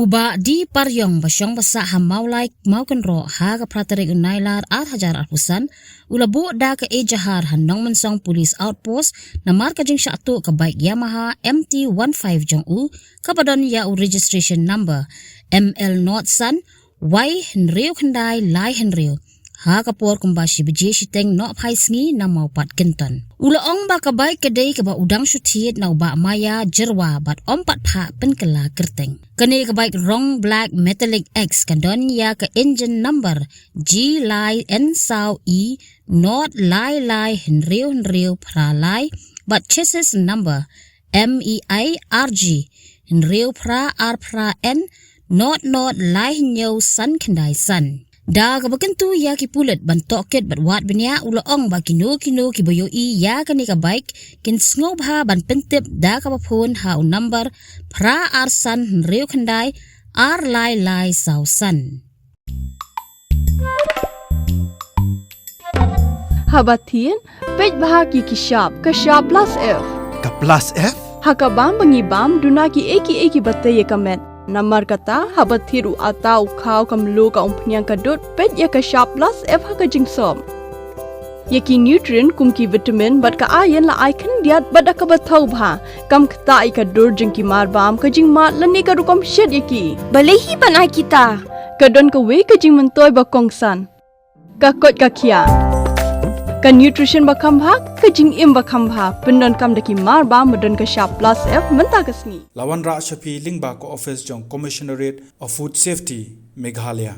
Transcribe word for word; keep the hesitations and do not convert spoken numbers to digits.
U Bah D Pariong ba shong ba sah ha Mawlai Mawkynroh ha ka phra tarik u Nailar ar hajar arphew san, u la buh da ka ejahar ha Nongmynsong Police Outpost namar ka jingshah tuh ka bike Yamaha M T one five jong u, kaba don ïa u registration number M L not san Y hynriew khyndai lai hynriew, ha ka por kumba shi baje shiteng nohphai sngi na Mawpat Kynton. U la ong ba ka bike ka dei kaba u dang shu thied na u Bah Maya Jyrwa bad ym pat phah pynkylla kyrteng. Kane ka bike rong black metallic X ka don ïa ka engine number G lai N saw E not lai lai hynriew hynriew phra lai bad chassis number M E I R G hynriew phra ar phra N not not lai hynñiew san khyndai san. Da kaba kyntu ïa ki pulit ban tohkit bad wad bniah, u la ong ba kino kino kiba ïohi ïa kane ka bike kin sngewbha ban pyntip da kaba phone ha u number phra ar san hynriew khyndai ar lai lai saw san. Haba thied, peit bha ki ki shap, ka shap plus F. Ka plus F? Ha ka bam ba ngi bam, duna ki ei ki ei kiba tei ïa ka met. Namar kata, haba thied u atta, u khaw, ka mluh, ka umphniang, ka dud, peit ïa ka shap plus F ha ka jingsop. Ïa ki nutrient kum ki vitamin bad ka iron la ai khyndiat bad da kaba thaw bha. Kam ktah ïa ka dur jong ki mar bam, ka jingmad lane ka rukom shet ïa ki. Balei hi ban ai kita? Ka don kawei ka jingmyntoi ba kongsan. Ka koit ka khiah. Ka nutrition ba kham bha, ka jingim ba kham bha. Pyndonkam da ki mar bam ba don ka shap plus F mynta ka sngi. La wanrah sha phi lyngba ka office jong Commissionerate of Food Safety, Meghalaya.